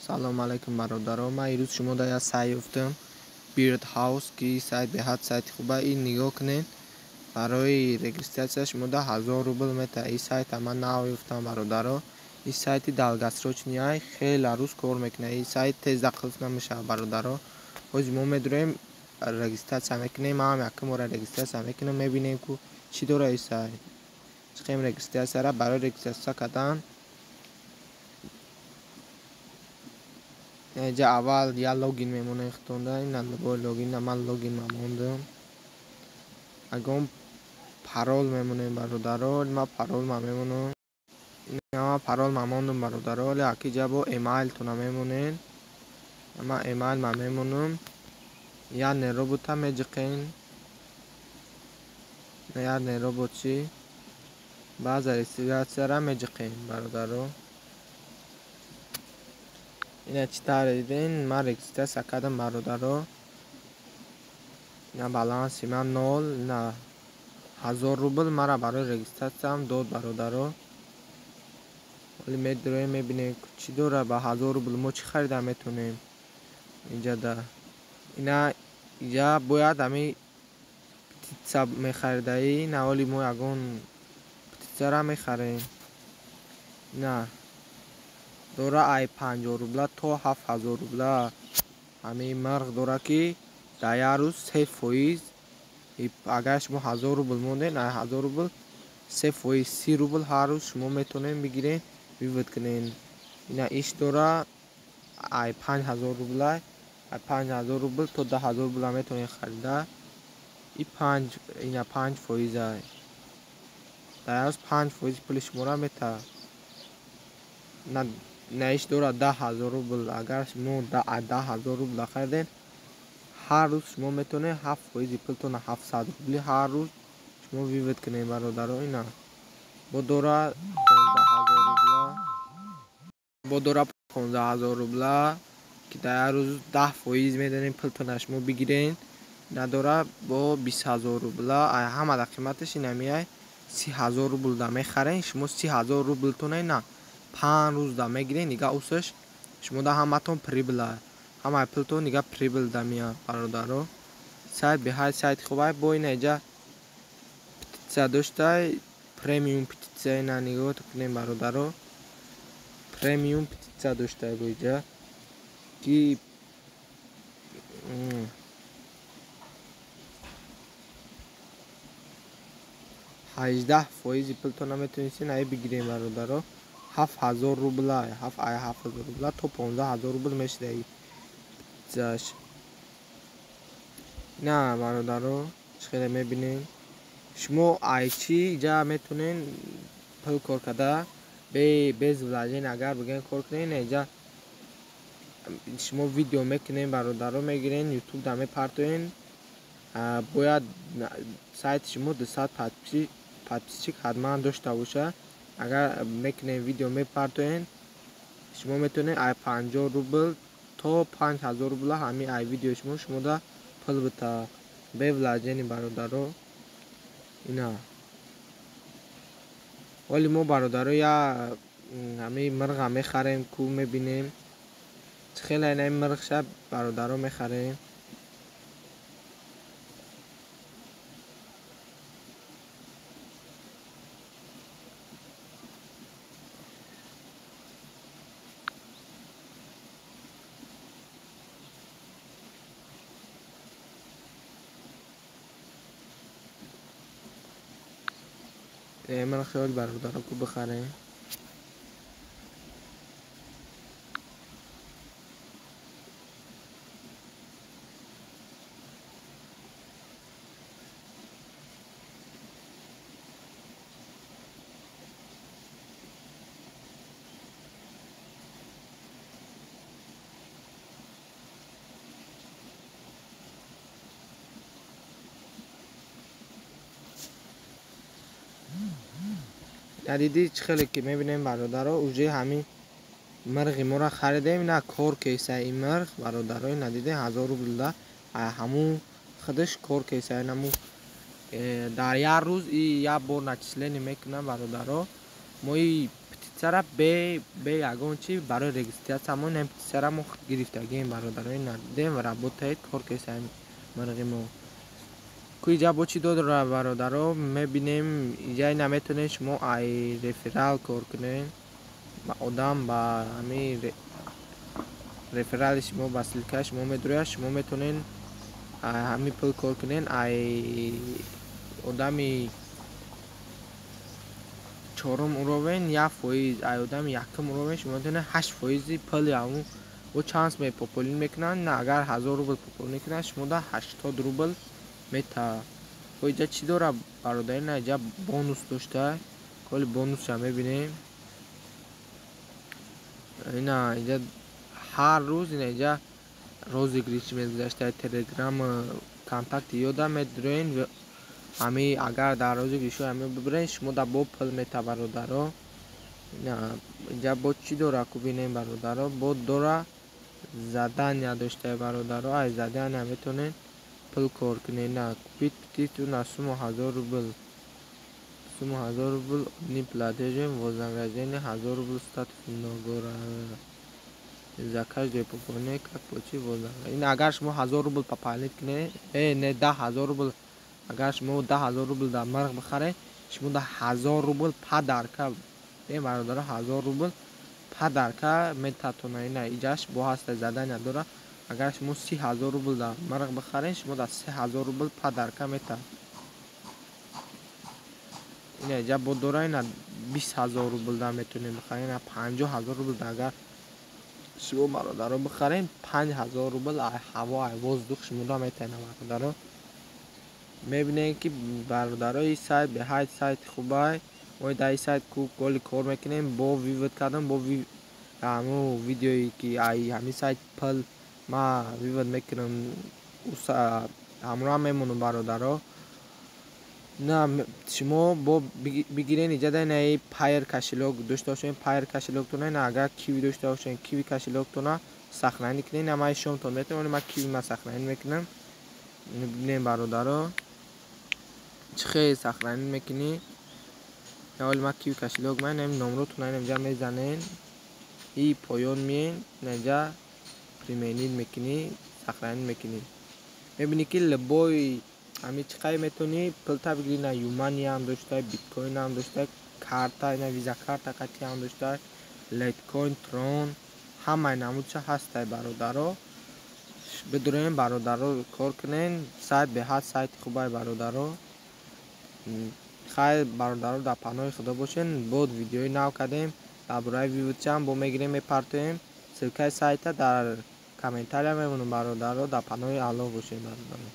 Салом алейкум бародаро. Ман ирӯз шумо дар як сайт ёфтам, Bird House, ки сайт беҳад сайти хуба. Ин нигоҳ кунед, барои регистрация шумо да 1000 рубл мета. Ин сайта ман нав ёфтам бародаро. Ин сайти долгосрочный ай, хеле рӯз кор мекунад. Ин сайт тез қулф намешавад бародаро. Ҳозир мо медурем, регистрация мекунем. Ман ҳам якум бора регистрация мекунам, мебинем ку чӣ дора ин сайт. Чиқем регистрацияра. Барои регистрация кардан инҷа аввал я логин мемонем хитонда. Ина бо логин, ман логин мамондам. Агон парол мемонем бародаро. Ман парол ма мемонам. Ина ман парол мамондам бародаро. Акиҷа бо эмайлтона мемонен. Ман эмайл ма мемонам. Я неробота меҷиқен. Я неробот чӣ? Баъза регистрацияра меҷиқем бародаро. Ина чӣ тавре диден, ман регистрация кардам бародаро. Ина баланси ман 0, ина 1000 рубл мара барои регистрацияам дод бародаро. Ҳоли медуроем, мебинем чӣ дора ба 1000 рубл мо чӣ харида метавонем инҷада. Ина инҷа бояд ҳами птица мехаридаӣ. Ина ҳоли мо ягон птицара мехарем. Ина дора ай 50 рубла то 7000 рубла ҳамин мирх дора, ки дар як рӯз 3%. Агар шумо 1000 рубл монден, ай 1000 рубл 3%, 30 рубл ҳар рӯз шумо метавонед бигиред, вывод кунед. Ина иш дора ай 5000 рубла, ай 5000 рубл то 10000 рубла метавонед харида. И 5, ина 5% ай. Дар як рӯз 5% пули шуморо метавад. На иш дора 10000 рубл. Агар шумо 10000 рубл харидед, ҳар рӯз шумо метавонед 7% пултона, 700 рубли ҳар рӯз шумо вывод кунед бародаро. Ина бо дора 15000 рубла, бо дора 15000 рубла, ки дар як рӯз 10% медонед пултона шумо бигиред. Надора бо 20000 рубла. Ай ҳама да қиматаш ина меяй 30000 рубл да мехарен. Шумо 30000 рублтона ина 5 рӯз да мегирен, нига усаш шумо да ҳаматон прибыль, ҳамаи пултон нига прибыль да меяд бародаро. Сайт беҳад сайти хубай. Бо ина инҷа птица доштай, премиум птица. Ина нигоҳ кунем бародаро, премиум птица доштай бо инҷа, ки 18% пултона метавонистен ай бигирем бародаро. 7000 рубла, ай 7000 рубла то 15000 рубл мешуда птицаш. На бародаро, чӣ хеле мебинем, шумо ай чӣ инҷа метавонед пул кор карда без вложение, агар бигӯем кор кунед. Инҷа шумо видео мекунед бародаро, мегирен ютуб да мепартоен. Бояд сайти шумо 200 подписчик ҳатман дошта бошад. Агар мекунед видео мепартоен, шумо метавонед ай 50 рубл то 5000 рубла ҳамин ай видеои шумо шумо да пул бита бе вложение бародаро. Ина ҳоли мо бародаро я ҳамин мирға мехарем, ку мебинем чӣ хеле ина мирғша бародаро мехарем. Мирғша бародаро ку бихарем. Надидӣ чӣ хеле ки мебинем бародаро, уже ҳамин мирғи моро харидем. Ина кор кеса ин мирғ бародаро, ина диде 1000 рубл да ҳамун худаш кор кеса. Инаму дар як рӯз и як бор начисление мекунам бародаро. Мо и Птицара бе ягон чи барои регистрация мо ин птицара мо гирифтагием, бародаро. Ина дидем, работает, кор кесаем мирғи мо. Ку иҷа бо чӣ додра, бародаро, мебинем. Иҷа ина метавонед шумо ай реферал кор кунед. Одам ба ҳами реферали шумо, ба ссылкаи шумо медурояд, шумо метавонед ҳами пул кор кунед. Ай одами чорум уровень 1%, ай одами якум уровень шумо метавонед 8 фоизи пули ҳамун бо чанс мепополнить мекунанд. На, агар 1000 рубл пополнить кунанд, шумо да 80 рубл мета. Бо иҷа чӣ дора, бародар? Ина иҷа бонус дошта, коли бонусша мебинем. Ина иҷа ҳар рӯз ина иҷа розыгрыш мегузашта. Телеграм, Контакти ёда медуроен. Ҳами агар дар розыгрышҳо ҳами бибирен, шумо да бо пул мета, бародаро. Иҷа бо чӣ дора, ку бинем, бародаро. Бо дора, задания доштае, бародаро. Ай задания метавонед пул кор кунед. На, купить птицу на сумму 1000 рубл, сумму 1000 рубл, одним платежем, вознаграждение 1000 рубл, статус нагора за каждое пополнение, как получить вознаграждение. Ин агар шумо 1000 рубл пополнить кунед, не, 10 000 рубл, агар шумо 10 000 рубл дар мирғ бихаред, шумо да 1000 рубл подарка е, бародаро, 1000 рубл подарка метатона. Ина иҷаш бо ҳаста, задания дора. Агар шумо 30 000 рубл дар мирғ бихаред, шумо да 3000 рубл подарка метавад. Ина иҷа бо дора, ина 20 000 рубл да метавонед бихаред. Ина 50 000 рубл да агар шумо, бародаро, бихаред, 5000 рубл ай ҳаво, ай воздух шумо да метавонед, бародаро. Мебинед, ки, бародаро, ин сайт беҳайд сайти хубай. Мо дар ин сайт ку голи кор мекунем, бо вывод кардам, бо ҳамун видеое ки ай ҳамин сайт пул ма вывод мекунам, ҳамроҳам мемонам, бародаро. На, шумо бо бигирен иҷа да инаи Payeer кошелёк дошта бошед, Payeer кошелёктона. Ина агар Киви дошта бошед, Киви кошелёктона сохранить кунед. Ина ман шомтон метавонем, ман Киви ма сохранить мекунам. Бинем, бародаро, чӣ хел сохранить мекунӣ. Ҳоли ман Киви кошелёк ма инам номротона инҷа мезанен и поён миен, инҷа применить мекунӣ, сохранить мекунӣ. Мебинӣ, ки любой ҳами чӣ қадр метавонӣ пулта бигирӣ. На, Юманиам дошта, биткоинам дошта, карта, ина Виза карта қатиам дошта, Лайткоин, Трон, ҳамаи намудша ҳастай, бародаро. Бидурем, бародаро, кор кунен. Сайт беҳад сайти хубай, бародаро. Хайр, бародаро, дар паноҳи Худо бошен. Бод видеои нав кардем дар бораи выводчиам, бо мегирем, мепартоем. Ссылкаи сайта дар комментария мемонам, бародаро. Дар паноҳи Аллоҳ бошед, бародаро.